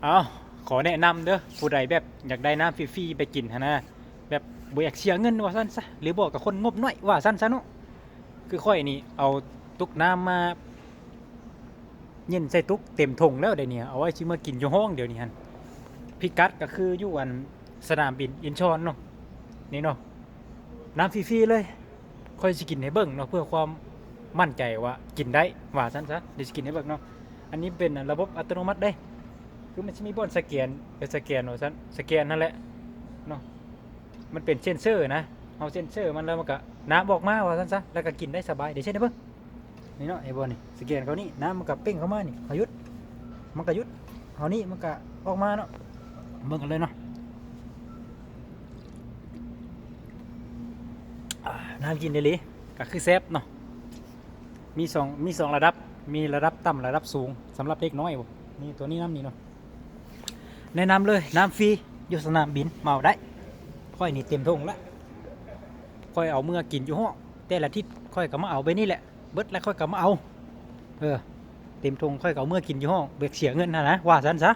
ເອົາ ຂໍແນະນຳເດີ ຜູ້ໃດແບບຢາກໄດ້ນ້ຳຟຣີໆໄປກິນຫັ້ນນະ ແບບບໍ່ຢາກເສຍເງິນວ່າຊັ້ນຊະ ຫຼືບໍ່ກໍຄົນງົບໜ້ອຍວ່າຊັ້ນຊະເນາະ. ຄືຂ້ອຍນີ້ເອົາຕຸກນ້ຳມາເຢັນໃສ່ຕຸກເຕັມຖົງແລ້ວ ດຽວນີ້ເອົາໄວ້ຊິເມືອກິນຢູ່ຫ້ອງ. ດຽວນີ້ຫັ້ນ ພິກັດກໍຄືຢູ່ອັນສະໜາມບິນອິນຊອນເນາະ ນີ້ເນາະ ນ້ຳຟຣີໆເລີຍ. ຂ້ອຍຊິກິນໃຫ້ເບິ່ງເນາະ ເພື່ອຄວາມໝັ້ນໃຈວ່າກິນໄດ້ວ່າຊັ້ນຊະ. ດຽວຊິກິນໃຫ້ເບິ່ງເນາະ. ອັນນີ້ເປັນລະບົບອັດຕະໂນມັດເດ້ ຄືມັນຊິມີບ່ອນສະແກນ ໄປສະແກນວ່າຊັ້ນ ສະແກນຫັ້ນແຫຼະເນາະ. ມັນເປັນເຊັນເຊີນະ ເຮົາເຊັນເຊີມັນແລ້ວມັນກະນ້ຳອອກມາວ່າຊັ້ນຊະ ແລ້ວກະກິນໄດ້ສະບາຍ. ດຽວເຊັນໃຫ້ເບິ່ງ ນີ້ເນາະ ເຫັນບໍ່ນີ້ ສະແກນເຂົານີ້ ນ້ຳມັນກະເປັ່ງເຂົ້າມານີ້ ເຮົາຢຸດ ມັນກະຢຸດ ເຮົານີ້ມັນກະອອກມາເນາະ. ເບິ່ງກັນເລີຍເນາະ. ອາ ນ້ຳກິນອີ່ຫຼີ ກະຄືແຊບເນາະ. ມີສອງ ມີສອງລະດັບ ມີລະດັບຕ່ຳ ລະດັບສູງ ສຳລັບເດັກນ້ອຍບໍ່ ນີ້ ຕົວນີ້ນຳນີ້ເນາະ. ແນະນຳເລີຍ ນ້ຳຟຣີຢູ່ສະໜາມບິນ ມາເອົາໄດ້. ຂ້ອຍນີ້ເຕັມຖົງລະ ຂ້ອຍເອົາເມືອກິນຢູ່ຫ້ອງ ແຕ່ລະທິດຂ້ອຍກໍມາເອົາແບບນີ້ແຫຼະ ເບິດແລ້ວຂ້ອຍກໍມາເອົາ. ເອີ ເຕັມຖົງ ຂ້ອຍກໍເອົາເມືອກິນຢູ່ຫ້ອງ ບໍ່ຢາກເສຍເງິນຫັ້ນນະ ວ່າຊັ້ນຊະ.